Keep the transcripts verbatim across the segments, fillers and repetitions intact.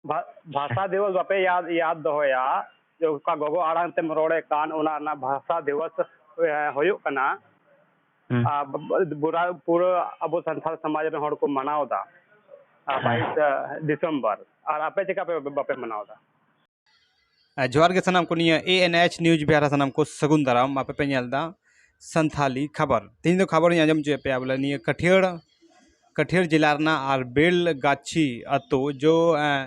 ᱵᱷᱟ-, ᱵᱷᱟᱥᱟ ᱫᱤᱵᱚᱥ ᱵᱟᱯᱮ ᱭᱟᱫ, ᱭᱟᱫ ᱫᱚᱦᱚᱭᱟ? ᱡᱮ ᱚᱠᱟ ᱜᱚᱜᱚ ᱟᱲᱟᱝ ᱛᱮᱢ ᱨᱚᱲᱮᱫ ᱠᱟᱱ, ᱚᱱᱟ ᱨᱮᱱᱟᱜ ᱵᱷᱟᱥᱟ ᱫᱤᱵᱚᱥ, ᱮ, ᱦᱩᱭᱩᱜ ᱠᱟᱱᱟ᱾ ᱦᱩᱸ᱾ ᱟᱨ ᱵ-, ᱵ-, ᱯᱩᱨᱟ-, ᱯᱩᱨᱟᱹ ᱟᱵᱚ ᱥᱟᱱᱛᱟᱲ ᱥᱚᱢᱟᱡᱽ ᱨᱮᱱ ᱦᱚᱲ ᱠᱚ ᱢᱟᱱᱟᱣ ᱮᱫᱟ, ᱟᱨ ᱦᱮᱸ᱾ ᱵᱟᱭᱤᱥ ᱰᱤᱥᱮᱢᱵᱚᱨ᱾ ᱟᱨ ᱟᱯᱮ ᱪᱮᱠᱟ ᱯᱮ, ᱵᱟᱯᱮ ᱢᱟᱱᱟᱣ ᱮᱫᱟ? ᱟᱨ ᱡᱚᱦᱟᱨ ᱜᱮ ᱥᱟᱱᱟᱢ ᱠᱚ, ᱱᱤᱭᱟᱹ A N H News Bihar ᱨᱮ ᱥᱟᱱᱟᱢ ᱠᱚ ᱥᱟᱹᱜᱩᱱ ᱫᱟᱨᱟᱢ᱾ ᱟᱯᱮ ᱯᱮ ᱧᱮᱞ ᱮᱫᱟ ᱥᱟᱱᱛᱷᱟᱞᱤ ᱠᱷᱟᱵᱟᱨ᱾ ᱛᱮᱦᱮᱧ ᱫᱚ ᱠᱷᱟᱵᱟᱨ ᱤᱧ ᱟᱸᱡᱚᱢ ᱦᱚᱪᱚᱭᱮᱫ ᱯᱮᱭᱟ, ᱵᱚᱞᱮ, ᱱᱤᱭᱟᱹ ᱠᱟᱹᱴᱷᱤᱭᱟᱹᱲ, ᱠᱟᱹᱴᱷᱤᱭᱟᱹᱲ ᱡᱮᱞᱟ ᱨᱮᱱᱟᱜ ᱟᱨ ᱵᱮᱞᱜᱟᱪᱷᱤ ᱟᱹᱛᱩ ᱡᱚ, ᱮᱸ,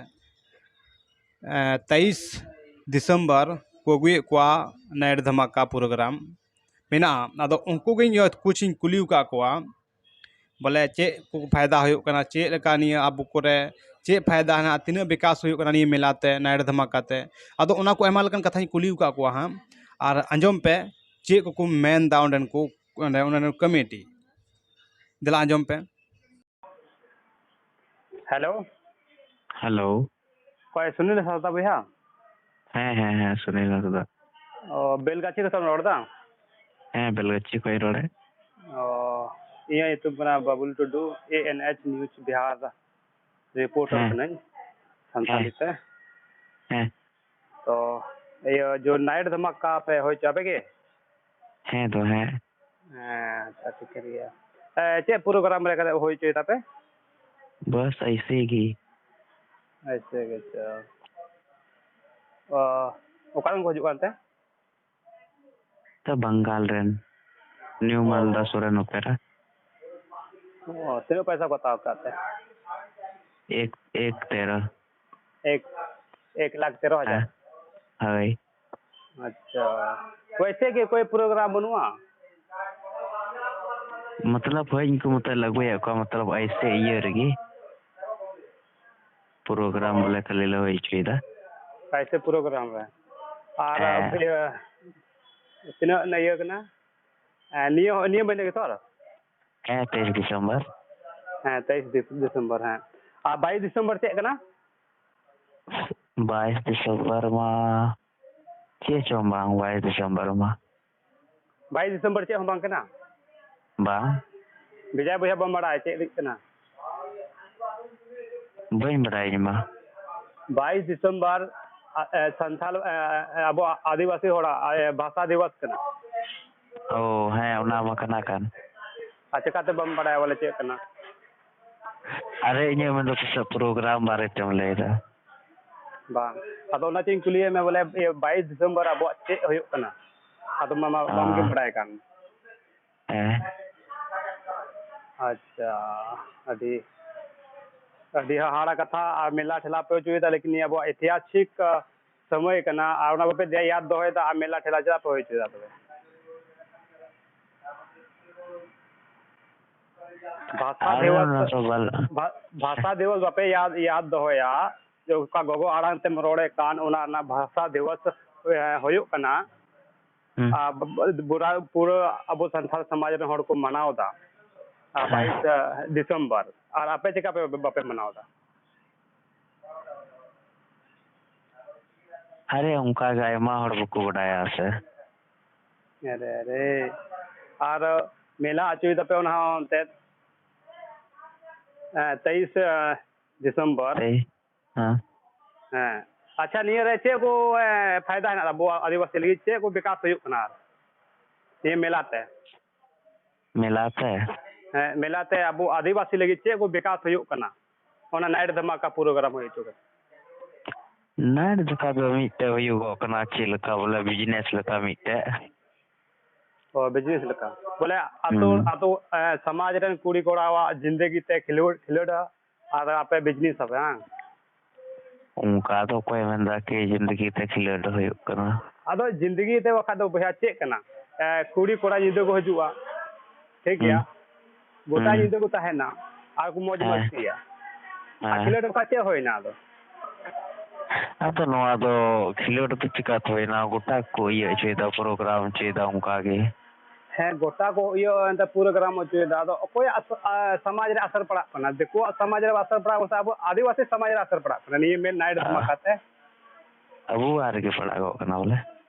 ᱮᱸ, ᱛᱮᱭᱤᱥ ᱰᱤᱥᱮᱢᱵᱚᱨ ᱠᱚ ᱟᱹᱜᱩᱭᱮᱫ ᱠᱚᱣᱟ ᱱᱟᱭᱤᱴ ᱫᱷᱟᱢᱟᱠᱟ ᱯᱨᱳᱜᱨᱟᱢ ᱢᱮᱱᱟᱜᱼᱟ᱾ ᱟᱫᱚ ᱩᱱᱠᱩ ᱜᱮ ᱤᱧ ᱠᱩᱪ ᱤᱧ ᱠᱩᱞᱤ ᱟᱠᱟᱫ ᱠᱚᱣᱟ, ᱵᱚᱞᱮ, ᱪᱮᱫ ᱠᱚ ᱯᱷᱟᱭᱫᱟ ᱦᱩᱭᱩᱜ ᱠᱟᱱᱟ, ᱪᱮᱫ ᱞᱮᱠᱟ ᱱᱤᱭᱟᱹ ᱟᱵᱚ ᱠᱚᱨᱮ ᱪᱮᱫ ᱯᱷᱟᱭᱫᱟ ᱦᱮᱱᱟᱜᱼᱟ, ᱛᱤᱱᱟᱹᱜ ᱵᱤᱠᱟᱥ ᱦᱩᱭᱩᱜ ᱠᱟᱱᱟ ᱱᱤᱭᱟᱹ ᱢᱮᱞᱟ ᱛᱮ, ᱱᱟᱭᱤᱴ ᱫᱷᱟᱢᱟᱠᱟ ᱛᱮ᱾ ᱟᱫᱚ ᱚᱱᱟ ᱠᱚ ᱟᱭᱢᱟ ᱞᱮᱠᱟᱱ ᱠᱟᱛᱷᱟᱧ ᱠᱩᱞᱤ ᱟᱠᱟᱫ ᱠᱚᱣᱟ ᱦᱟᱸᱜ, ᱟᱨ ᱟᱸᱡᱚᱢ ᱯᱮ ᱪᱮᱫ ᱠᱚᱠᱚ ᱢᱮᱱ ᱮᱫᱟ ᱚᱸᱰᱮᱱ ᱠᱚ, ᱚᱸᱰᱮ, ᱚᱸᱰᱮᱱ ᱠᱚ ᱠᱚᱢᱤᱴᱤ᱾ ᱫᱮᱞᱟ ᱟᱸᱡᱚᱢ ᱯᱮ᱾ ᱦᱮᱞᱳ᱾ ᱦᱮᱞᱳ᱾ ᱚᱠᱚᱭ, ᱥᱩᱱᱤᱞ ᱦᱟᱸᱥᱫᱟ ᱵᱚᱭᱦᱟ? ᱦᱮᱸ, ᱦᱮᱸ, ᱦᱮᱸ, ᱥᱩᱱᱤᱞ ᱦᱟᱸᱥᱫᱟ᱾ ᱚ, ᱵᱮᱞᱜᱟᱪᱷᱤ ᱠᱷᱚᱱᱮᱢ ᱨᱚᱲ ᱮᱫᱟ? ᱦᱮᱸ, ᱵᱮᱞᱜᱟᱪᱷᱤ ᱠᱷᱚᱱ ᱤᱧ ᱨᱚᱲᱮᱫ᱾ ᱚ, ᱤᱧᱟᱹᱜ ᱧᱩᱛᱩᱢ ᱠᱟᱱᱟ ᱵᱟᱵᱩᱞ ᱴᱩᱰᱩ, A N H News Bihar reporter ᱦᱮᱸ᱾ ᱠᱟᱹᱱᱟᱹᱧ, ᱥᱟᱱᱛᱟᱲᱤ ᱦᱮᱸ᱾ ᱛᱮ᱾ ᱦᱮᱸ᱾ ᱛᱚ, ᱤᱭᱟᱹ, ᱡᱚ ᱱᱟᱭᱤᱴ ᱫᱷᱟᱢᱟᱠᱟ ᱯᱮ ᱦᱩᱭ ᱦᱚᱪᱚ ᱟᱯᱮ ᱜᱮ? ᱦᱮᱸ ᱛᱚ, ᱦᱮᱸ᱾ ᱦᱮᱸ, ᱟᱪᱪᱷᱟ, ᱴᱷᱤᱠᱟᱹᱱ ᱜᱮᱭᱟ᱾ ᱮ, ᱪᱮᱫ ᱯᱨᱳᱜᱨᱟᱢ ᱨᱮ ᱦᱩᱭ ᱦᱚᱪᱚᱭ ᱛᱟᱯᱮ? ᱵᱟᱥ ᱮᱭᱥᱮ ᱜᱮ᱾ ᱮᱭᱥᱮ ᱜᱮ, ᱟᱪᱪᱷᱟ᱾ ᱚ, ᱚᱠᱟ ᱨᱮᱱ ᱠᱚ ᱦᱤᱡᱩᱜ ᱠᱟᱱ ᱛᱮ? ᱛᱚ ᱵᱟᱝᱜᱟᱞ ᱨᱮᱱ, ᱱᱤᱭᱩ ᱚ᱾ ᱢᱟᱞᱫᱟ ᱥᱚᱨᱮᱱ ᱚᱯᱮᱨᱟ᱾ ᱚ, ᱛᱤᱱᱟᱹᱜ ᱯᱚᱭᱥᱟ ᱠᱚ ᱦᱟᱛᱟᱣ ᱟᱠᱟᱫ ᱛᱮ? ᱮᱠ, ᱮᱠ ᱛᱮᱨᱚ᱾ ᱮᱠ, ᱮᱠ ᱞᱟᱠᱷ ᱛᱮᱨᱚ ᱦᱟᱡᱟᱨ? ᱦᱮᱸ, ᱦᱳᱭ᱾ ᱟᱪᱪᱷᱟ, ᱣᱮᱥᱮ ᱜᱮ ᱠᱳᱭ ᱯᱨᱳᱜᱨᱟᱢ ᱵᱟᱹᱱᱩᱜᱼᱟ? ᱢᱚᱛᱞᱚᱵ, ᱦᱳᱭ, ᱤᱧ ᱠᱚ ᱢᱚᱛᱞᱚᱵ ᱟᱹᱜᱩᱭᱮᱫ ᱠᱚᱣᱟ, ᱢᱚᱛᱞᱚᱵ ᱮᱭᱥᱮ ᱤᱭᱟᱹ ᱨᱮᱜᱮ᱾ ᱯᱨᱳᱜᱨᱟᱢ ᱵᱚᱞᱮ ᱠᱷᱟᱹᱞᱤ ᱞᱮ ᱦᱩᱭ ᱦᱚᱪᱚᱭᱮᱫᱟ᱾ ᱮᱭᱥᱮ ᱯᱨᱳᱜᱨᱟᱢ ᱨᱮ᱾ ᱟᱨ ᱦᱮᱸ᱾ ᱤᱭᱟᱹ, ᱛᱤᱱᱟᱹᱜ ᱨᱮᱱᱟᱜ ᱤᱭᱟᱹ ᱠᱟᱱᱟ? ᱦᱮᱸ, ᱱᱤᱭᱟᱹ, ᱱᱤᱭᱟᱹ ᱢᱟᱹᱦᱱᱟᱹ ᱜᱮᱛᱚ ᱟᱨ? ᱦᱮᱸ, ᱛᱮᱭᱤᱥ ᱰᱤᱥᱮᱢᱵᱚᱨ᱾ ᱦᱮᱸ, ᱛᱮᱭᱤᱥ ᱰᱤᱥ-, ᱰᱤᱥᱮᱢᱵᱚᱨ, ᱦᱮᱸ᱾ ᱟᱨ ᱵᱟᱭᱤᱥ ᱰᱤᱥᱮᱢᱵᱚᱨ ᱪᱮᱫ ᱠᱟᱱᱟ? ᱵᱟᱭᱤᱥ ᱰᱤᱥᱮᱢᱵᱚᱨ ᱢᱟ ᱪᱮᱫ ᱪᱚᱝ ᱵᱟᱝ, ᱵᱟᱭᱤᱥ ᱰᱤᱥᱮᱢᱵᱚᱨ ᱢᱟ᱾ ᱵᱟᱭᱤᱥ ᱰᱤᱥᱮᱢᱵᱚᱨ ᱪᱮᱫ ᱦᱚᱸ ᱵᱟᱝ ᱠᱟᱱᱟ? ᱵᱟᱝ᱾ ᱵᱷᱮᱡᱟᱭ ᱵᱚᱭᱦᱟ, ᱵᱟᱢ ᱵᱟᱲᱟᱭᱟ ᱪᱮᱫ ᱦᱩᱭᱩᱜ ᱠᱟᱱᱟ? ᱵᱟᱹᱧ ᱵᱟᱲᱟᱭᱟ ᱤᱧ ᱢᱟ᱾ ᱵᱟᱭᱤᱥ ᱰᱤᱥᱮᱢᱵᱚᱨ, ᱟ, ᱮ, ᱥᱟᱱᱛᱟᱲ, ᱮ, ᱮ, ᱟᱵᱚᱣᱟᱜ ᱟᱹᱫᱤᱵᱟᱹᱥᱤ ᱦᱚᱲᱟᱜ, ᱮ, ᱵᱷᱟᱥᱟ ᱫᱤᱵᱚᱥ ᱠᱟᱱᱟ᱾ ᱚ, ᱦᱮᱸ, ᱚᱱᱟ ᱢᱟ ᱠᱟᱱᱟ ᱠᱟᱱ᱾ ᱟᱨ ᱪᱮᱠᱟᱛᱮ ᱵᱟᱢ ᱵᱟᱲᱟᱭᱟ ᱵᱚᱞᱮ ᱪᱮᱫ ᱠᱟᱱᱟ? ᱟᱨᱮ, ᱤᱧᱟᱹᱜ ᱢᱮᱱᱫᱚ ᱯᱟᱥᱮᱡ ᱯᱨᱳᱜᱨᱟᱢ ᱵᱟᱨᱮ ᱛᱮᱢ ᱞᱟᱹᱭᱫᱟ᱾ ᱵᱟᱝ, ᱟᱫᱚ ᱚᱱᱟ ᱪᱮᱫ ᱤᱧ ᱠᱩᱞᱤᱭᱮᱫ ᱢᱮᱭᱟ ᱵᱚᱞᱮ, ᱤᱭᱟᱹ, ᱵᱟᱭᱤᱥ ᱰᱤᱥᱮᱢᱵᱚᱨ ᱟᱵᱚᱣᱟᱜ ᱪᱮᱫ ᱦᱩᱭᱩᱜ ᱠᱟᱱᱟ? ᱟᱫᱚ ᱢᱟ, ᱢᱟ, ᱵᱟᱢ ᱜᱮᱢ ᱟᱸ, ᱵᱟᱲᱟᱭ ᱠᱟᱱ᱾ ᱦᱮᱸ᱾ ᱟᱪᱪᱷᱟ, ᱟᱹᱰᱤ, ᱟᱹᱰᱤ ᱦᱟᱦᱟᱲᱟ ᱠᱟᱛᱷᱟ᱾ ᱟᱨ ᱢᱮᱞᱟ ᱴᱷᱮᱞᱟ ᱯᱮ ᱦᱚᱪᱚᱭᱮᱫᱟ, ᱞᱮᱠᱤᱱ ᱱᱤᱭᱟᱹ ᱟᱵᱚᱣᱟᱜ ᱤᱛᱤᱦᱟᱥᱤᱠ, ᱟᱸ, ᱥᱚᱢᱚᱭ ᱠᱟᱱᱟ, ᱟᱨ ᱚᱱᱟ ᱵᱟᱯᱮ ᱫᱮ-, ᱭᱟᱫ ᱫᱚᱦᱚᱭᱮᱫᱟ, ᱟᱨ ᱢᱮᱞᱟ ᱴᱷᱮᱞᱟ ᱪᱮᱫᱟᱜ ᱯᱮ ᱦᱩᱭ ᱦᱚᱪᱚᱭᱮᱫᱟ ᱛᱚᱵᱮ? ᱵᱷᱟᱥᱟ ᱟᱨ ᱫᱤᱵᱚᱥ, ᱚᱱᱟ ᱠᱚ ᱵᱟᱞ- ᱵᱷᱟ-, ᱵᱷᱟᱥᱟ ᱫᱤᱵᱚᱥ ᱵᱟᱯᱮ ᱭᱟᱫ, ᱭᱟᱫ ᱫᱚᱦᱚᱭᱟ, ᱡᱮ ᱚᱠᱟ ᱜᱚᱜᱚ ᱟᱲᱟᱝ ᱛᱮᱢ ᱨᱚᱲᱮᱫ ᱠᱟᱱ, ᱚᱱᱟ ᱨᱮᱱᱟᱜ ᱵᱷᱟᱥᱟ ᱫᱤᱵᱚᱥ, ᱮ, ᱦᱩᱭᱩᱜ ᱠᱟᱱᱟ᱾ ᱦᱩᱸ᱾ ᱟᱨ ᱵ-, ᱵ-, ᱵᱩᱨᱟ-, ᱯᱩᱨᱟᱹ ᱟᱵᱚ ᱥᱟᱱᱛᱟᱲ ᱥᱚᱢᱟᱡᱽ ᱨᱮᱱ ᱦᱚᱲ ᱠᱚ ᱢᱟᱱᱟᱣ ᱮᱫᱟ, ᱟᱨ ᱦᱮᱸ᱾ ᱵᱟᱭᱤᱥ ᱰᱤᱥᱮᱢᱵᱚᱨ, ᱟᱨ ᱟᱯᱮ ᱪᱮᱠᱟ ᱯᱮ ᱵᱟᱯᱮ ᱢᱟᱱᱟᱣ ᱮᱫᱟ? ᱟᱨᱮ, ᱚᱱᱠᱟ ᱜᱮ ᱟᱭᱢᱟ ᱦᱚᱲ ᱵᱟᱠᱚ ᱵᱟᱰᱟᱭᱟ ᱥᱮ᱾ ᱟᱨᱮ, ᱟᱨᱮ, ᱟᱨ ᱢᱮᱞᱟ ᱦᱚᱪᱚᱭ ᱫᱟᱯᱮ ᱚᱱᱟ ᱦᱚᱸ ᱮᱱᱛᱮᱫ, ᱮ, ᱛᱮᱭᱤᱥ, ᱮ, ᱰᱤᱥᱮᱢᱵᱚᱨ᱾ ᱛᱮᱭᱤᱥ, ᱦᱮᱸ᱾ ᱦᱮᱸ᱾ ᱟᱪᱪᱷᱟ, ᱱᱤᱭᱟᱹ ᱨᱮ ᱪᱮᱫ ᱠᱚ, ᱮ, ᱯᱷᱟᱭᱫᱟ ᱦᱮᱱᱟᱜ ᱟᱵᱚᱣᱟᱜ ᱟᱹᱫᱤᱵᱟᱹᱥᱤ ᱞᱟᱹᱜᱤᱫ? ᱪᱮᱫ ᱠᱚ ᱵᱤᱠᱟᱥ ᱦᱩᱭᱩᱜ ᱠᱟᱱᱟ ᱟᱨ ᱱᱤᱭᱟᱹ ᱢᱮᱞᱟ ᱛᱮ? ᱢᱮᱞᱟ ᱛᱮ? ᱦᱮᱸ, ᱢᱮᱞᱟ ᱛᱮ ᱟᱵᱚ ᱟᱹᱫᱤᱵᱟᱹᱥᱤ ᱞᱟᱹᱜᱤᱫ ᱪᱮᱫ ᱠᱚ ᱵᱤᱠᱟᱥ ᱦᱩᱭᱩᱜ ᱠᱟᱱᱟ? ᱚᱱᱟ ᱱᱟᱭᱤᱴ ᱫᱷᱟᱢᱟᱠᱟ ᱯᱨᱳᱜᱨᱟᱢ ᱦᱩᱭ ᱦᱚᱪᱚ ᱠᱟᱛᱮ᱾ ᱱᱟᱭᱤᱴ ᱫᱷᱟᱢᱟᱠᱟ ᱫᱚ ᱢᱤᱫᱴᱮᱡ ᱦᱩᱭᱩᱜᱚᱜ ᱠᱟᱱᱟ, ᱪᱮᱫ ᱞᱮᱠᱟ ᱵᱚᱞᱮ, ᱵᱤᱡᱽᱱᱮᱥ ᱞᱮᱠᱟ ᱢᱤᱫᱴᱮᱡ᱾ ᱚ, ᱵᱤᱡᱽᱱᱮᱥ ᱞᱮᱠᱟ᱾ ᱵᱚᱞᱮ, ᱟᱛᱳ, ᱦᱩᱸ᱾ ᱟᱛᱳ, ᱮ, ᱥᱚᱢᱟᱡᱽ ᱨᱮᱱ ᱠᱩᱲᱤ ᱠᱚᱲᱟᱣᱟᱜ ᱡᱤᱱᱫᱮᱜᱤ ᱛᱮ ᱠᱷᱮᱞᱳᱰ, ᱠᱷᱮᱞᱳᱰᱟ, ᱟᱨ ᱟᱯᱮ ᱵᱤᱡᱽᱱᱮᱥ ᱟᱯᱮ, ᱵᱟᱝ? ᱚᱱᱠᱟ ᱫᱚ ᱚᱠᱚᱭ ᱢᱮᱱᱫᱟ ᱠᱤ ᱡᱤᱱᱫᱮᱜᱤ ᱛᱮ ᱠᱷᱮᱞᱳᱰ ᱦᱩᱭᱩᱜ ᱠᱟᱱᱟ? ᱟᱫᱚ ᱡᱤᱱᱫᱮᱜᱤ ᱛᱮ ᱵᱟᱠᱷᱟᱡ ᱫᱚ ᱵᱚᱭᱦᱟ ᱪᱮᱫ ᱠᱟᱱᱟ? ᱮ, ᱠᱩᱲᱤ ᱠᱚᱲᱟ ᱧᱤᱫᱟᱹ ᱠᱚ ᱦᱤᱡᱩᱜᱼᱟ, ᱴᱷᱤᱠ ᱜᱮᱭᱟ? ᱦᱩᱸ᱾ ᱜᱚᱴᱟ ᱦᱩᱸ᱾ ᱧᱤᱫᱟᱹ ᱠᱚ ᱛᱟᱦᱮᱱᱟ ᱟᱨ ᱠᱚ ᱢᱚᱡᱽ ᱦᱮᱸ᱾ ᱢᱟᱥᱛᱤᱭᱟ᱾ ᱟᱨ ᱦᱮᱸ᱾ ᱠᱷᱮᱞᱳᱰ ᱚᱱᱠᱟ ᱪᱮᱫ ᱦᱩᱭᱱᱟ ᱟᱫᱚ? ᱟᱫᱚ ᱱᱚᱣᱟ ᱫᱚ ᱠᱷᱮᱞᱳᱰ ᱫᱚ ᱪᱤᱠᱟᱹᱛᱮ ᱦᱩᱭᱱᱟ? ᱜᱚᱴᱟ ᱠᱚ ᱤᱭᱟᱹ ᱦᱚᱪᱚᱭᱮᱫᱟ, ᱯᱨᱳᱜᱨᱟᱢ ᱦᱚᱪᱚᱭᱮᱫᱟ ᱚᱱᱠᱟ ᱜᱮ᱾ ᱦᱮᱸ, ᱜᱚᱴᱟ ᱠᱚ ᱤᱭᱟᱹ ᱮᱱᱛᱮ ᱯᱨᱳᱜᱨᱟᱢ ᱦᱚᱪᱚᱭᱮᱫᱟ᱾ ᱟᱫᱚ ᱚᱠᱚᱭᱟᱜ ᱟᱥ-, ᱟ, ᱥᱚᱢᱟᱡᱽ ᱨᱮ ᱟᱥᱚᱨ ᱯᱟᱲᱟᱜ ᱠᱟᱱᱟ? ᱫᱤᱠᱩᱣᱟᱜ ᱥᱚᱢᱟᱡᱽ ᱨᱮ ᱟᱥᱚᱨ ᱯᱟᱲᱟᱜ ᱠᱟᱱᱟ ᱥᱮ ᱟᱵᱚ ᱟᱹᱫᱤᱵᱟᱹᱥᱤ ᱥᱚᱢᱟᱡᱽ ᱨᱮ ᱟᱥᱚᱨ ᱯᱟᱲᱟᱜ ᱠᱟᱱᱟ ᱱᱤᱭᱟᱹ ᱢᱮᱱ ᱱᱟᱭᱤᱴ ᱟ-, ᱫᱷᱟᱢᱟᱠᱟ ᱛᱮ? ᱟᱵᱚᱣᱟᱜ ᱨᱮᱜᱮ ᱯᱟᱲᱟᱜᱚᱜ ᱠᱟᱱᱟ ᱵᱚᱞᱮ᱾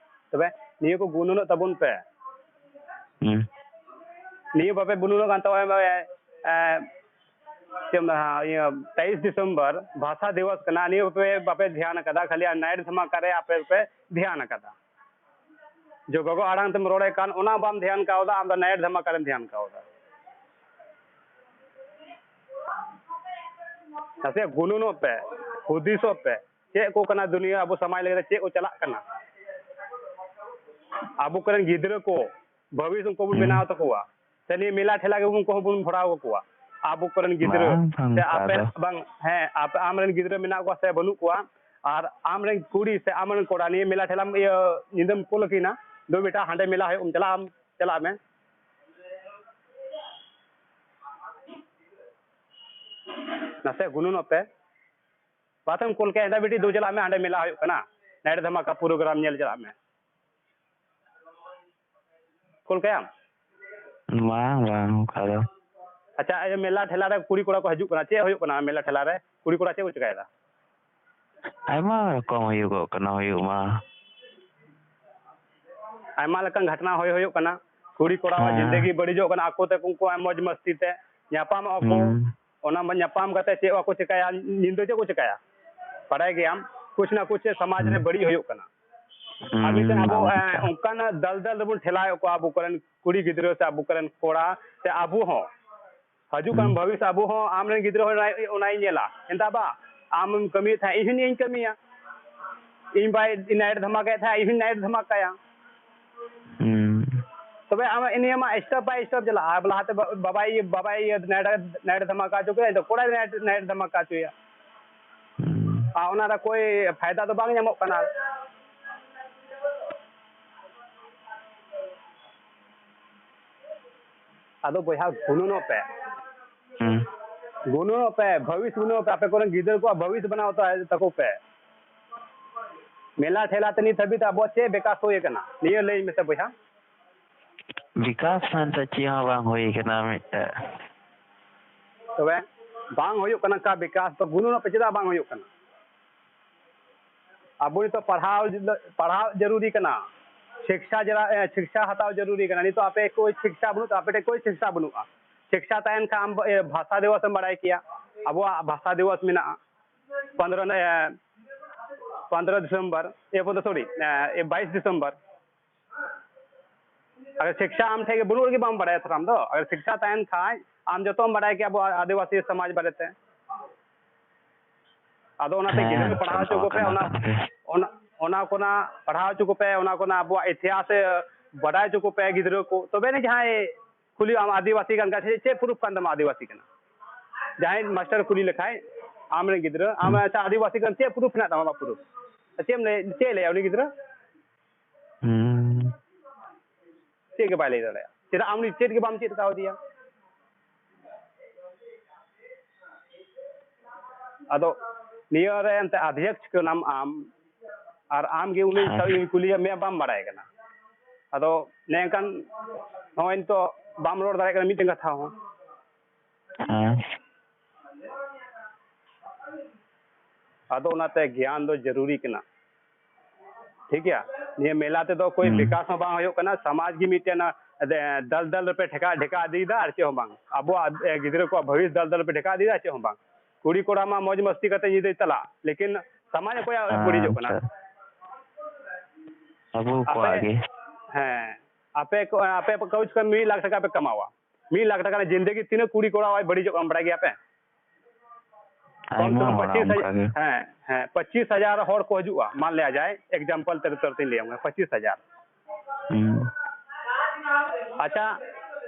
ᱛᱚᱵᱮ ᱱᱤᱭᱟᱹ ᱠᱚ ᱜᱩᱱᱟᱹᱱᱚᱜ ᱛᱟᱵᱚᱱ ᱯᱮ᱾ ᱦᱩᱸ᱾ ᱱᱤᱭᱟᱹ ᱵᱟᱯᱮ ᱜᱩᱱᱟᱹᱱᱚᱜ ᱠᱟᱱ ᱛᱟᱵᱚᱱᱟ, ᱮ, ᱪᱮᱫ ᱮᱢ ᱢᱮᱱᱟ, ᱤᱭᱟᱹ, ᱛᱮᱭᱤᱥ ᱰᱤᱥᱮᱢᱵᱚᱨ ᱵᱷᱟᱥᱟ ᱫᱤᱵᱚᱥ ᱠᱟᱱᱟ, ᱱᱤᱭᱟᱹ ᱯᱮ ᱵᱟᱯᱮ ᱫᱷᱮᱭᱟᱱ ᱟᱠᱟᱫᱟ, ᱠᱷᱟᱹᱞᱤ ᱟᱨ ᱱᱟᱭᱤᱴ ᱫᱷᱟᱢᱟᱠᱟ ᱨᱮ ᱟᱯᱮ ᱯᱮ ᱫᱷᱮᱭᱟᱱ ᱟᱠᱟᱫᱟ᱾ ᱡᱮ ᱜᱚᱜᱚ ᱟᱲᱟᱝ ᱛᱮᱢ ᱨᱚᱲᱮᱫ ᱠᱟᱱ, ᱚᱱᱟ ᱵᱟᱢ ᱫᱷᱮᱭᱟᱱ ᱠᱟᱣᱫᱟ, ᱟᱢ ᱫᱚ ᱱᱟᱭᱤᱴ ᱫᱷᱟᱢᱟᱠᱟ ᱨᱮᱢ ᱫᱷᱮᱭᱟᱱ ᱠᱟᱣᱫᱟ᱾ ᱱᱟᱥᱮ ᱜᱩᱱᱟᱹᱱᱚᱜ ᱯᱮ, ᱦᱩᱫᱤᱥᱚᱜ ᱯᱮ, ᱪᱮᱫ ᱠᱚ ᱠᱟᱱᱟ ᱫᱩᱱᱤᱭᱟᱹ, ᱟᱵᱚ ᱥᱚᱢᱟᱡᱽ ᱞᱟᱹᱜᱤᱫ ᱪᱮᱫ ᱠᱚ ᱪᱟᱞᱟᱜ ᱠᱟᱱᱟ, ᱟᱵᱚ ᱠᱚᱨᱮᱱ ᱜᱤᱫᱽᱨᱟᱹ ᱠᱚ ᱵᱷᱚᱵᱤᱥ ᱩᱱᱠᱩ ᱵᱚᱱ ᱦᱩᱸ᱾ ᱵᱮᱱᱟᱣ ᱛᱟᱠᱚᱣᱟ, ᱥᱮ ᱱᱤᱭᱟᱹ ᱢᱮᱞᱟ ᱴᱷᱮᱞᱟ ᱜᱮ ᱩᱱᱠᱩ ᱦᱚᱸᱵᱚᱱ ᱵᱷᱚᱨᱟᱣ ᱠᱟᱠᱚᱣᱟ᱾ ᱟᱵᱚ ᱠᱚᱨᱮᱱ ᱜᱤᱫᱽᱨᱟᱹ ᱵᱟᱝ, ᱵᱟᱝ, ᱥᱮ ᱚᱱᱠᱟ ᱟᱯᱮ ᱫᱚ᱾ ᱵᱟᱝ, ᱦᱮᱸ, ᱟᱯᱮ ᱟᱢ ᱨᱮᱱ ᱜᱤᱫᱽᱨᱟᱹ ᱢᱮᱱᱟᱜ ᱠᱚᱣᱟ ᱥᱮ ᱵᱟᱹᱱᱩᱜ ᱠᱚᱣᱟ, ᱟᱨ ᱟᱢ ᱨᱮᱱ ᱠᱩᱲᱤ ᱥᱮ ᱟᱢ ᱨᱮᱱ ᱠᱚᱲᱟ ᱱᱤᱭᱟᱹ ᱢᱮᱞᱟ ᱴᱷᱮᱞᱟᱢ, ᱤᱭᱟᱹ, ᱧᱤᱫᱟᱹᱢ ᱠᱩᱞ ᱟᱹᱠᱤᱱᱟ, "ᱫᱩ ᱵᱮᱴᱟ, ᱦᱟᱸᱰᱮ ᱢᱮᱞᱟ ᱦᱩᱭᱩᱜ, ᱟᱢ ᱪᱟᱞᱟᱜ ᱟᱢ, ᱪᱟᱞᱟᱜ ᱢᱮ᱾" ᱱᱟᱥᱮ ᱜᱩᱱᱟᱹᱱᱚᱜ ᱯᱮ᱾ ᱵᱟᱛᱮᱢ ᱠᱩᱞ ᱠᱟᱭᱟ, "ᱫᱟ ᱵᱤᱴᱤ, ᱫᱩ ᱪᱟᱞᱟᱜ ᱢᱮ, ᱦᱟᱸᱰᱮ ᱢᱮᱞᱟ ᱦᱩᱭᱩᱜ ᱠᱟᱱᱟ, ᱱᱟᱭᱤᱴ ᱫᱷᱟᱢᱟᱠᱟ ᱯᱨᱳᱜᱨᱟᱢ ᱧᱮᱞ ᱪᱟᱞᱟᱜ ᱢᱮ᱾" ᱠᱩᱞ ᱠᱟᱭᱟᱢ? ᱵᱟᱝ, ᱵᱟᱝ, ᱚᱱᱠᱟ ᱫᱚ᱾ ᱟᱪᱪᱷᱟ, ᱤᱭᱟᱹ, ᱢᱮᱞᱟ ᱴᱷᱮᱞᱟ ᱨᱮ ᱠᱩᱲᱤ ᱠᱚᱲᱟ ᱠᱚ ᱦᱤᱡᱩᱜ ᱠᱟᱱᱟ, ᱪᱮᱫ ᱦᱩᱭᱩᱜ ᱠᱟᱱᱟ ᱢᱮᱞᱟ ᱴᱷᱮᱞᱟ ᱨᱮ? ᱠᱩᱲᱤ ᱠᱚᱲᱟ ᱪᱮᱫ ᱠᱚ ᱪᱮᱠᱟᱭᱮᱫᱟ? ᱟᱭᱢᱟ ᱨᱚᱠᱚᱢ ᱦᱩᱭᱩᱜᱚᱜ ᱠᱟᱱᱟ, ᱦᱩᱭᱩᱜ ᱢᱟ᱾ ᱟᱭᱢᱟ ᱞᱮᱠᱟᱱ ᱜᱷᱚᱴᱱᱟ ᱦᱩᱭ ᱦᱩᱭᱩᱜ ᱠᱟᱱᱟ, ᱠᱩᱲᱤ ᱠᱚᱲᱟᱣᱟᱜ ᱦᱮᱸ᱾ ᱡᱤᱱᱫᱮᱜᱤ ᱵᱟᱹᱲᱤᱡᱚᱜ ᱠᱟᱱᱟ, ᱟᱠᱚ ᱛᱮ ᱩᱱᱠᱩᱣᱟᱜ ᱢᱚᱡᱽ ᱢᱟᱥᱛᱤ ᱛᱮ ᱧᱟᱯᱟᱢᱚᱜ ᱟᱠᱚ᱾ ᱦᱩᱸ᱾ ᱚᱱᱟ ᱢᱟ ᱧᱟᱯᱟᱢ ᱠᱟᱛᱮ ᱪᱮᱫ ᱵᱟᱠᱚ ᱪᱮᱠᱟᱭᱟ, ᱧᱤᱫᱟᱹ ᱪᱮᱫ ᱠᱚ ᱪᱮᱠᱟᱭᱟ? ᱵᱟᱲᱟᱭ ᱜᱮᱭᱟᱢ, ᱠᱩᱪ ᱱᱟ ᱠᱩᱪ ᱥᱚᱢᱟᱡᱽ ᱨᱮ ᱦᱩᱸ᱾ ᱵᱟᱹᱲᱤᱡ ᱦᱩᱭᱩᱜ ᱠᱟᱱᱟ᱾ ᱟᱨ ᱢᱤᱫᱴᱮᱱ ᱦᱩᱸ, ᱟᱵᱚ, ᱚᱱᱟ ᱮ, ᱠᱟᱛᱷᱟ᱾ ᱚᱱᱠᱟᱱᱟᱜ ᱫᱟᱞ ᱫᱟᱞ ᱨᱮᱵᱚᱱ ᱴᱷᱮᱞᱟᱣᱮᱫ ᱠᱚᱣᱟ, ᱟᱵᱚ ᱠᱚᱨᱮᱱ ᱠᱩᱲᱤ ᱜᱤᱫᱽᱨᱟᱹ ᱥᱮ ᱟᱵᱚ ᱠᱚᱨᱮᱱ ᱠᱚᱲᱟ ᱥᱮ ᱟᱵᱚ ᱦᱚᱸ᱾ ᱦᱤᱡᱩᱜ ᱠᱟᱱ ᱦᱩᱸ᱾ ᱵᱷᱚᱵᱤᱥ ᱟᱵᱚ ᱦᱚᱸ, ᱟᱢ ᱨᱮᱱ ᱜᱤᱫᱽᱨᱟᱹ ᱦᱚᱸ ᱚᱱᱟᱭ, ᱚᱱᱟᱭ ᱧᱮᱞᱟ᱾ ᱮᱱᱛᱟ ᱵᱟ, ᱟᱢᱮᱢ ᱠᱟᱹᱢᱤᱭᱮᱫ ᱛᱟᱦᱮᱸᱫ, ᱤᱧ ᱦᱚᱸ ᱱᱤᱭᱟᱹᱧ ᱠᱟᱹᱢᱤᱭᱟ᱾ ᱤᱧ ᱵᱟᱭ ᱱᱟᱭᱤᱴ ᱫᱷᱟᱢᱟᱠᱟᱭᱮᱫ ᱛᱟᱦᱮᱸᱫ, ᱤᱧ ᱦᱚᱸᱧ ᱱᱟᱭᱤᱴ ᱫᱷᱟᱢᱟᱠᱟᱭᱟ᱾ ᱦᱩᱸ᱾ ᱛᱚᱵᱮ ᱟᱢᱟᱜ ᱱᱤᱭᱟᱹ ᱢᱟ step by step ᱪᱟᱞᱟᱜᱼᱟ᱾ ᱟᱨ ᱞᱟᱦᱟᱛᱮ ᱵᱟ-, ᱵᱟᱵᱟᱭ, ᱵᱟᱵᱟᱭ ᱤᱭᱟᱹ ᱱᱟᱭᱤᱴ, ᱱᱟᱭᱤᱴ ᱫᱷᱟᱢᱟᱠᱟ ᱦᱚᱪᱚ ᱠᱮᱫᱟ, ᱱᱤᱛᱚᱜ ᱠᱚᱲᱟᱭ ᱱᱟᱭᱤᱴ, ᱱᱟᱭᱤᱴ ᱫᱷᱟᱢᱟᱠᱟ ᱦᱚᱪᱚᱭᱟ᱾ ᱦᱩᱸ᱾ ᱟᱨ ᱚᱱᱟ ᱨᱮ ᱠᱳᱭ ᱯᱷᱟᱭᱫᱟ ᱫᱚ ᱵᱟᱝ ᱧᱟᱢᱚᱜ ᱠᱟᱱᱟ᱾ ᱟᱫᱚ ᱵᱚᱭᱦᱟ, ᱜᱩᱱᱟᱹᱱᱚᱜ ᱯᱮ᱾ ᱦᱩᱸ᱾ ᱜᱩᱱᱟᱹᱱᱚᱜ ᱯᱮ, ᱵᱷᱟᱹᱵᱤᱥ ᱜᱩᱱᱟᱹᱱᱚᱜ ᱯᱮ, ᱟᱯᱮ ᱠᱚᱨᱮᱱ ᱜᱤᱫᱽᱨᱟᱹ ᱠᱚᱣᱟᱜ ᱵᱷᱟᱹᱵᱤᱥ ᱵᱮᱱᱟᱣ ᱛᱟ-, ᱛᱟᱠᱚ ᱯᱮ᱾ ᱢᱮᱞᱟ ᱴᱷᱮᱞᱟ ᱛᱮ ᱱᱤᱛ ᱦᱟᱹᱵᱤᱡ ᱛᱮ ᱟᱵᱚᱣᱟᱜ ᱪᱮᱫ ᱵᱤᱠᱟᱥ ᱦᱩᱭ ᱟᱠᱟᱱᱟ? ᱱᱤᱭᱟᱹ ᱞᱟᱹᱭ ᱢᱮᱥᱮ ᱵᱚᱭᱦᱟ᱾ ᱵᱤᱠᱟᱥ ᱢᱮᱱᱛᱮ ᱪᱮᱫ ᱦᱚᱸ ᱵᱟᱝ ᱦᱩᱭ ᱟᱠᱟᱱᱟ ᱢᱤᱫᱴᱮᱡ᱾ ᱛᱚᱵᱮ ᱵᱟᱝ ᱦᱩᱭᱩᱜ ᱠᱟᱱᱟ ᱠᱟ ᱵᱤᱠᱟᱥ ᱫᱚ, ᱜᱩᱱᱟᱹᱱᱚᱜ ᱯᱮ, ᱪᱮᱫᱟᱜ ᱵᱟᱝ ᱦᱩᱭᱩᱜ ᱠᱟᱱᱟ? ᱟᱵᱚ ᱱᱤᱛᱚᱜ ᱯᱟᱲᱦᱟᱣ, ᱯᱟᱲᱦᱟᱣ ᱡᱟᱹᱨᱩᱨᱤ ᱠᱟᱱᱟ, ᱥᱤᱠᱷᱟ ᱡᱟᱨᱟ-, ᱮ, ᱥᱤᱠᱷᱟ ᱦᱟᱛᱟᱣ ᱡᱟᱹᱨᱩᱨᱤ ᱠᱟᱱᱟ᱾ ᱱᱤᱛᱚᱜ ᱟᱯᱮ ᱠᱚᱭ ᱥᱤᱠᱷᱟ ᱵᱟᱹᱱᱩᱜ ᱛᱟ-, ᱟᱯᱮ ᱴᱷᱮᱱ ᱠᱚᱭ ᱥᱤᱠᱷᱟ ᱵᱟᱹᱱᱩᱜᱼᱟ᱾ ᱥᱤᱠᱥᱟ ᱛᱟᱦᱮᱱ ᱠᱷᱟᱱ ᱟᱢ, ᱮ, ᱵᱷᱟᱥᱟ ᱫᱤᱵᱚᱥ ᱮᱢ ᱵᱟᱲᱟᱭ ᱠᱮᱭᱟ᱾ ᱟᱵᱚᱣᱟᱜ ᱵᱷᱟᱥᱟ ᱫᱤᱵᱚᱥ ᱢᱮᱱᱟᱜᱼᱟ ᱯᱚᱱᱫᱽᱨᱚ, ᱮ, ᱯᱚᱱᱫᱽᱨᱚ ᱰᱤᱥᱮᱢᱵᱚᱨ, ᱮ, ᱯᱚᱱᱫᱽᱨᱚ, ᱥᱚᱨᱤ, ᱮ, ᱵᱟᱭᱤᱥ ᱰᱤᱥᱮᱢᱵᱚᱨ᱾ ᱟᱨ ᱥᱤᱠᱥᱟ ᱟᱢ ᱴᱷᱮᱱ ᱜᱮ ᱵᱟᱹᱱᱩᱜ ᱨᱮᱜᱮ ᱵᱟᱢ ᱵᱟᱲᱟᱭᱟ ᱛᱷᱚᱨ ᱟᱢ ᱫᱚ᱾ ᱟᱨ ᱥᱤᱠᱥᱟ ᱛᱟᱦᱮᱱ ᱠᱷᱟᱱ ᱟᱢ ᱡᱚᱛᱚᱢ ᱵᱟᱲᱟᱭ ᱠᱮᱭᱟ ᱟᱵᱚ ᱟᱹᱫᱤᱵᱟᱹᱥᱤ ᱥᱚᱢᱟᱡᱽ ᱵᱟᱨᱮᱛᱮ᱾ ᱟᱫᱚ ᱚᱱᱟᱛᱮ ᱦᱮᱸ, ᱜᱤᱫᱽᱨᱟᱹ ᱠᱚ ᱯᱟᱲᱦᱟᱣ ᱦᱚᱪᱚ ᱠᱟᱛᱷᱟ ᱠᱚᱯᱮ, ᱠᱟᱱᱟ ᱚᱱᱟ, ᱠᱟᱛᱷᱟ ᱜᱮ᱾ ᱚᱱᱟ, ᱚᱱᱟ ᱠᱚᱱᱟ ᱯᱟᱲᱦᱟᱣ ᱦᱚᱪᱚ ᱠᱚᱯᱮ, ᱚᱱᱟ ᱠᱚᱱᱟ ᱟᱵᱚᱣᱟᱜ ᱤᱛᱤᱦᱟᱥ ᱵᱟᱰᱟᱭ ᱦᱚᱪᱚ ᱠᱚᱯᱮ ᱜᱤᱫᱽᱨᱟᱹ ᱠᱚ᱾ ᱛᱚᱵᱮ ᱟᱹᱱᱤᱡ ᱡᱟᱦᱟᱸᱭ ᱠᱩᱞᱤ ᱟᱢ, ᱟᱹᱫᱤᱵᱟᱹᱥᱤ ᱠᱟᱱ ᱠᱷᱟᱡ ᱪᱮᱫ ᱯᱨᱩᱯ ᱠᱟᱱ ᱛᱟᱢᱟ ᱟᱹᱫᱤᱵᱟᱹᱥᱤ ᱠᱟᱱᱟ? ᱡᱟᱦᱟᱸᱭ ᱢᱟᱥᱴᱟᱨ ᱠᱩᱞᱤ ᱞᱮᱠᱷᱟᱡ ᱟᱢ ᱨᱮᱱ ᱜᱤᱫᱽᱨᱟᱹ, ᱟᱢ ᱦᱩᱸ᱾ ᱟᱪᱪᱷᱟ, ᱟᱹᱫᱤᱵᱟᱹᱥᱤ ᱠᱟᱱ, ᱪᱮᱫ ᱯᱨᱩᱯ ᱦᱮᱱᱟᱜ ᱛᱟᱢᱟ ᱟᱢᱟᱜ ᱯᱨᱩᱯ? ᱪᱮᱫ ᱮᱢ ᱞᱟᱹᱭ, ᱪᱮᱫ ᱮ ᱞᱟᱹᱭᱟ ᱩᱱᱤ ᱜᱤᱫᱽᱨᱟᱹ? ᱦᱩᱸ᱾ ᱪᱮᱫ ᱜᱮ ᱵᱟᱭ ᱞᱟᱹᱭ ᱫᱟᱲᱮᱭᱟᱜᱼᱟ᱾ ᱪᱮᱫᱟᱜ ᱟᱢ ᱩᱱᱤ ᱪᱮᱫ ᱜᱮ ᱵᱟᱢ ᱪᱮᱫ ᱠᱟᱣᱫᱮᱭᱟ? ᱟᱫᱚ ᱱᱤᱭᱟᱹ ᱨᱮ ᱮᱱᱛᱮ ᱟᱫᱷᱭᱚᱠᱥ ᱠᱟᱱᱟᱢ ᱟᱢ, ᱟᱨ ᱟᱢ ᱜᱮ ᱩᱱᱤ ᱦᱮᱸ᱾ ᱤᱧ ᱠᱩᱞᱤᱭᱮᱫ ᱢᱮᱭᱟ, ᱵᱟᱢ ᱵᱟᱲᱟᱭ ᱠᱟᱱᱟ᱾ ᱟᱫᱚ ᱱᱮᱝᱠᱟᱱ ᱱᱚᱜᱼᱚᱭ ᱱᱤᱛᱚᱜ ᱵᱟᱢ ᱨᱚᱲ ᱫᱟᱲᱮᱭᱟᱜ ᱠᱟᱱᱟ ᱢᱤᱫᱴᱮᱱ ᱠᱟᱛᱷᱟ ᱦᱚᱸ᱾ ᱦᱮᱸ᱾ ᱟᱫᱚ ᱚᱱᱟᱛᱮ ᱜᱮᱭᱟᱱ ᱫᱚ ᱡᱟᱹᱨᱩᱨᱤ ᱠᱟᱱᱟ᱾ ᱴᱷᱤᱠ ᱜᱮᱭᱟ, ᱱᱤᱭᱟᱹ ᱢᱮᱞᱟ ᱛᱮᱫᱚ ᱠᱳᱭ ᱦᱩᱸ᱾ ᱵᱤᱠᱟᱥ ᱦᱚᱸ ᱵᱟᱝ ᱦᱩᱭᱩᱜ ᱠᱟᱱᱟ, ᱥᱚᱢᱟᱡᱽ ᱜᱮ ᱢᱤᱫᱴᱮᱱ, ᱮ, ᱫᱟᱞ ᱫᱟᱞ ᱨᱮᱯᱮ ᱰᱷᱮᱠᱟ, ᱰᱷᱮᱠᱟ ᱤᱫᱤᱭᱮᱫᱟ, ᱟᱨ ᱪᱮᱫ ᱦᱚᱸ ᱵᱟᱝ᱾ ᱟᱵᱚᱣᱟᱜ, ᱮ, ᱜᱤᱫᱽᱨᱟᱹ ᱠᱚᱣᱟᱜ ᱵᱷᱚᱵᱤᱥ ᱫᱟᱞ ᱫᱟᱞ ᱨᱮᱯᱮ ᱰᱷᱮᱠᱟ ᱤᱫᱤᱭᱮᱫᱟ, ᱪᱮᱫ ᱦᱚᱸ ᱵᱟᱝ᱾ ᱠᱩᱲᱤ ᱠᱚᱲᱟ ᱢᱟ ᱢᱚᱡᱽ ᱢᱟᱥᱛᱤ ᱠᱟᱛᱮ ᱧᱤᱫᱟᱹᱭ ᱪᱟᱞᱟᱜ, ᱞᱮᱠᱤᱱ ᱥᱚᱢᱟᱡᱽ ᱚᱠᱚᱭᱟᱜ ᱵᱟᱹᱲᱤᱡᱚᱜ ᱠᱟᱱᱟ? ᱟᱪᱪᱷᱟ᱾ ᱟᱵᱚ ᱟᱯᱮ, ᱠᱚᱣᱟᱜ ᱜᱮ᱾ ᱦᱮᱸ, ᱟᱯᱮ ᱠᱚ, ᱟᱯᱮ ᱠᱟᱹᱣᱪ ᱠᱷᱚᱱ ᱢᱤᱫ ᱞᱟᱠᱷ ᱴᱟᱠᱟ ᱯᱮ ᱠᱟᱢᱟᱣᱟ, ᱢᱤᱫ ᱞᱟᱠᱷ ᱴᱟᱠᱟ ᱨᱮᱱᱟᱜ ᱡᱤᱱᱫᱮᱜᱤ ᱛᱤᱱᱟᱹᱜ ᱠᱩᱲᱤ ᱠᱚᱲᱟ ᱵᱟᱹᱲᱤᱡᱚᱜ ᱠᱟᱱ ᱵᱟᱲᱟᱭ ᱜᱮᱭᱟ ᱯᱮ? ᱠᱚᱢ ᱥᱮ ᱟᱭᱢᱟ ᱠᱚᱢ ᱦᱚᱲᱟᱜ ᱯᱚᱸᱪᱤᱥ ᱦᱟᱡᱟᱨ, ᱚᱱᱠᱟ ᱜᱮ᱾ ᱦᱮᱸ, ᱦᱮᱸ, ᱯᱚᱸᱪᱤᱥ ᱦᱟᱡᱟᱨ ᱦᱚᱲ ᱠᱚ ᱦᱤᱡᱩᱜᱼᱟ, ᱢᱟᱱ ᱞᱤᱭᱟ ᱡᱟᱭ, example ᱛᱚᱨ ᱛᱮᱧ ᱞᱟᱹᱭᱟᱢ ᱠᱟᱱᱟ, ᱯᱚᱸᱪᱤᱥ ᱦᱟᱡᱟᱨ᱾ ᱦᱩᱸ᱾ ᱟᱪᱪᱷᱟ,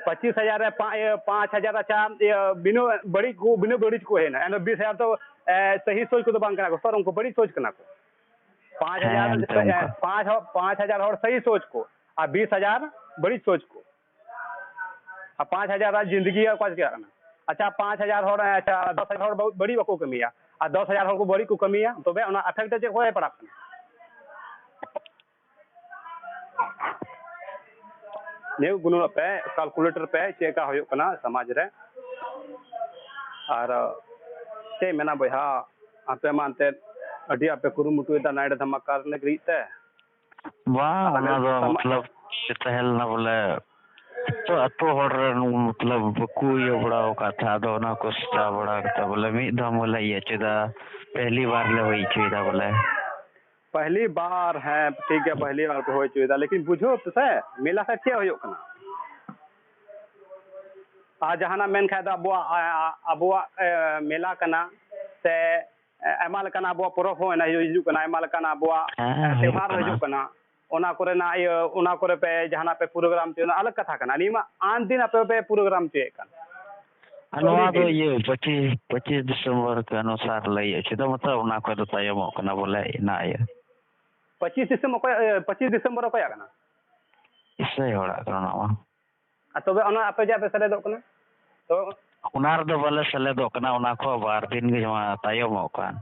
ᱯᱚᱸᱪᱤᱥ ᱦᱟᱡᱟᱨ ᱨᱮ ᱯᱟ-, ᱤᱭᱟᱹ, ᱯᱟᱸᱪ ᱦᱟᱡᱟᱨ, ᱟᱪᱪᱷᱟ, ᱤᱭᱟᱹ, ᱵᱤᱱᱟᱹ ᱵᱟᱹᱲᱤᱡ ᱠᱚ, ᱵᱤᱱᱟᱹ ᱵᱟᱹᱲᱤᱡ ᱠᱚ ᱦᱮᱡ ᱮᱱᱟ, ᱮᱱ ᱵᱤᱥ ᱦᱟᱡᱟᱨ ᱛᱚ, ᱮ, ᱥᱟᱹᱦᱤ ᱥᱳᱡᱽ ᱠᱚᱫᱚ ᱵᱟᱝ ᱠᱟᱱᱟ ᱠᱚ, ᱥᱚᱨ ᱩᱱᱠᱩ ᱵᱟᱹᱲᱤᱡ ᱥᱳᱡᱽ ᱠᱟᱱᱟ ᱠᱚ᱾ ᱯᱟᱸᱪ ᱦᱟᱡᱟᱨ, ᱦᱮᱸ, ᱮᱱᱛᱮ ᱮ, ᱚᱱᱠᱟ᱾ ᱯᱟᱸᱪ ᱦᱚ-, ᱯᱟᱸᱪ ᱦᱟᱡᱟᱨ ᱦᱚᱲ ᱥᱟᱹᱦᱤ ᱥᱳᱡᱽ ᱠᱚ, ᱟᱨ ᱵᱤᱥ ᱦᱟᱡᱟᱨ ᱵᱟᱹᱲᱤᱡ ᱥᱳᱡᱽ ᱠᱚ᱾ ᱟᱨ ᱯᱟᱸᱪ ᱦᱟᱡᱟᱨ ᱟᱨ ᱡᱤᱱᱫᱮᱜᱤ ᱚᱠᱟ ᱪᱤᱠᱟᱹᱜ ᱠᱟᱱᱟ? ᱟᱪᱪᱷᱟ, ᱯᱟᱸᱪ ᱦᱟᱡᱟᱨ ᱦᱚᱲ, ᱟᱪᱪᱷᱟ, ᱫᱚᱥ ᱦᱟᱡᱟᱨ ᱦᱚᱲ ᱵᱟᱹ-, ᱵᱟᱹᱲᱤᱡ ᱵᱟᱠᱚ ᱠᱟᱹᱢᱤᱭᱟ, ᱟᱨ ᱫᱚᱥ ᱦᱟᱡᱟᱨ ᱦᱚᱲ ᱠᱚ ᱵᱟᱹᱲᱤᱡ ᱠᱚ ᱠᱟᱹᱢᱤᱭᱟ, ᱛᱚᱵᱮ ᱚᱱᱟ effect ᱫᱚ ᱪᱮᱫ ᱠᱚᱨᱮ ᱯᱟᱲᱟᱜ ᱠᱟᱱᱟ? ᱱᱤᱭᱟᱹ ᱠᱚ ᱜᱩᱱᱟᱹᱱᱚᱜ ᱯᱮ, calculator ᱯᱮ, ᱪᱮᱫ ᱞᱮᱠᱟ ᱦᱩᱭᱩᱜ ᱠᱟᱱᱟ ᱥᱚᱢᱟᱡᱽ ᱨᱮ᱾ ᱟᱨ ᱪᱮᱫ ᱢᱮᱱᱟ ᱵᱚᱭᱦᱟ, ᱟᱯᱮ ᱢᱟ ᱮᱱᱛᱮᱫ ᱟᱹᱰᱤ ᱟᱯᱮ ᱠᱩᱨᱩᱢᱩᱴᱩᱭᱮᱫᱟ night ᱫᱷᱟᱢᱟᱠᱟ ᱨᱮᱱᱟᱜ ᱞᱟᱹᱜᱤᱫ ᱛᱮ, ᱵᱟᱝ, ᱟᱞᱮ ᱚᱱᱟ ᱫᱚ ᱥᱟᱢᱟ- ᱢᱚᱛᱞᱚᱵ ᱪᱮᱫ ᱛᱟᱦᱮᱸ ᱞᱮᱱᱟ ᱵᱚᱞᱮ, ᱛᱚ ᱟᱛᱳ ᱦᱚᱲ ᱨᱮᱱ ᱢᱚᱛᱞᱚᱵ ᱵᱟᱠᱚ ᱤᱭᱟᱹ ᱵᱟᱲᱟ ᱟᱠᱟᱫ ᱛᱟᱦᱮᱸ, ᱟᱫᱚ ᱚᱱᱟ ᱠᱚ ᱥᱮᱴᱟ ᱵᱟᱲᱟ ᱠᱟᱛᱮ ᱵᱚᱞᱮ ᱢᱤᱫ ᱫᱷᱟᱣ ᱵᱚᱞᱮ ᱤᱭᱟᱹ ᱦᱚᱪᱚᱭᱮᱫᱟ, ᱯᱮᱦᱞᱤ ᱵᱟᱨ ᱞᱮ ᱦᱩᱭ ᱦᱚᱪᱚᱭᱮᱫᱟ ᱵᱚᱞᱮ᱾ ᱯᱮᱦᱞᱤ ᱵᱟᱨ, ᱦᱮᱸ ᱴᱷᱤᱠ ᱜᱮᱭᱟ, ᱯᱮᱦᱞᱤ ᱵᱟᱨ ᱯᱮ ᱦᱩᱭ ᱦᱚᱪᱚᱭᱮᱫᱟ, ᱞᱮᱠᱤᱱ ᱵᱩᱡᱷᱟᱹᱣ ᱯᱮ ᱥᱮ ᱢᱮᱞᱟ ᱥᱮ ᱪᱮᱫ ᱦᱩᱭᱩᱜ ᱠᱟᱱᱟ? ᱟᱨ ᱡᱟᱦᱟᱱᱟᱜ ᱢᱮᱱ ᱠᱷᱟᱡ ᱫᱚ ᱟᱵᱚᱣᱟᱜ, ᱟ-, ᱟ-, ᱟᱵᱚᱣᱟᱜ, ᱮ, ᱢᱮᱞᱟ ᱠᱟᱱᱟ ᱥᱮ, ᱮ, ᱟᱭᱢᱟ ᱞᱮᱠᱟᱱ ᱟᱵᱚᱣᱟᱜ ᱯᱚᱨᱚᱵᱽ ᱦᱚᱸ ᱮᱱᱟ ᱦᱤᱡᱩᱜ ᱠᱟᱱᱟ, ᱟᱭᱢᱟ ᱞᱮᱠᱟᱱ ᱟᱵᱚᱣᱟᱜ, ᱦᱮᱸ, ᱮ, ᱦᱩᱭᱩᱜ ᱛᱮᱣᱦᱟᱨ ᱦᱚᱸ ᱠᱟᱱᱟ᱾ ᱦᱤᱡᱩᱜ ᱠᱟᱱᱟ᱾ ᱚᱱᱟ ᱠᱚᱨᱮᱱᱟᱜ ᱤᱭᱟᱹ, ᱚᱱᱟ ᱠᱚᱨᱮ ᱯᱮ ᱡᱟᱦᱟᱱᱟᱜ ᱯᱮ ᱯᱨᱳᱜᱨᱟᱢ ᱦᱚᱪᱚᱭᱟ, ᱚᱱᱟ ᱟᱞᱟᱜᱽ ᱠᱟᱛᱷᱟ ᱠᱟᱱᱟ᱾ ᱱᱤᱭᱟᱹ ᱢᱟ ᱟᱱ ᱫᱤᱱ ᱟᱯᱮ ᱯᱮ ᱯᱨᱳᱜᱨᱟᱢ ᱦᱚᱪᱚᱭᱮᱫ ᱠᱟᱱ᱾ ᱟᱨ ᱱᱚᱣᱟ ᱫᱚ ᱤᱭᱟᱹ ᱯᱚᱸᱪᱤᱥ, ᱯᱚᱸᱪᱤᱥ ᱰᱤᱥᱮᱢᱵᱚᱨ ᱠᱮ ᱚᱱᱩᱥᱟᱨ ᱞᱮ ᱤᱭᱟᱹ ᱦᱚᱪᱚᱭᱮᱫᱟ, ᱢᱚᱛᱞᱚᱵ ᱚᱱᱟ ᱠᱷᱚᱡ ᱫᱚ ᱛᱟᱭᱚᱢᱚᱜ ᱠᱟᱱᱟ ᱵᱚᱞᱮ, ᱤᱱᱟ ᱤᱭᱟᱹ᱾ ᱯᱚᱸᱪᱤᱥ ᱰᱤᱥᱮᱢᱵᱚᱨ ᱚᱠᱚᱭᱟᱜ, ᱤᱭᱟᱹ, ᱯᱚᱸᱪᱤᱥ ᱰᱤᱥᱮᱢᱵᱚᱨ ᱚᱠᱚᱭᱟᱜ ᱠᱟᱱᱟ? ᱤᱥᱟᱹᱭ ᱦᱚᱲᱟᱜ ᱠᱟᱱᱟ ᱚᱱᱟ ᱢᱟ᱾ ᱟᱨ ᱛᱚᱵᱮ ᱚᱱᱟ ᱟᱯᱮ ᱡᱟᱦᱟᱸ ᱯᱮ ᱥᱮᱞᱮᱫᱚᱜ ᱠᱟᱱᱟ? ᱛᱚ ᱚᱱᱟ ᱨᱮᱫᱚ ᱵᱟᱞᱮ ᱥᱮᱞᱮᱫᱚᱜ ᱠᱟᱱᱟ, ᱚᱱᱟ ᱠᱷᱚᱱ ᱵᱟᱨ ᱫᱤᱱ ᱜᱮ ᱡᱟᱦᱟᱸ ᱛᱟᱭᱚᱢᱚᱜ ᱠᱟᱱ᱾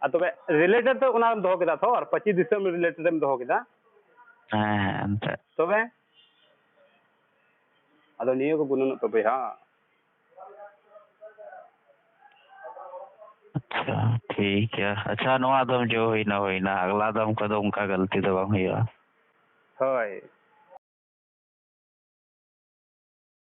ᱟᱨ ᱛᱚᱵᱮ ᱨᱤᱞᱮᱴᱮᱰ ᱫᱚ ᱚᱱᱟᱢ ᱫᱚᱦᱚ ᱠᱮᱫᱟ ᱛᱚ, ᱟᱨ ᱯᱚᱸᱪᱤᱥ ᱰᱤᱥᱮᱢᱵᱚᱨ ᱨᱤᱞᱮᱴᱮᱰ ᱮᱢ ᱫᱚᱦᱚ ᱠᱮᱫᱟ᱾ ᱦᱮᱸ, ᱦᱮᱸ, ᱮᱱᱛᱮᱫ᱾ ᱛᱚᱵᱮ ᱟᱫᱚ ᱱᱤᱭᱟᱹ ᱠᱚ ᱜᱩᱱᱟᱹᱱᱚᱜ ᱯᱮ ᱵᱚᱭᱦᱟ᱾ ᱟᱪᱪᱷᱟ, ᱴᱷᱤᱠ ᱜᱮᱭᱟ᱾ ᱟᱪᱪᱷᱟ, ᱱᱚᱣᱟ ᱫᱚᱢ ᱡᱚ ᱦᱩᱭᱱᱟ, ᱦᱩᱭᱱᱟ, ᱟᱜᱽᱞᱟ ᱫᱚᱢ ᱠᱷᱚᱱ ᱫᱚ ᱚᱱᱠᱟ ᱜᱟᱹᱞᱛᱤ ᱫᱚ ᱵᱟᱝ ᱦᱩᱭᱩᱜᱼᱟ᱾ ᱦᱳᱭ᱾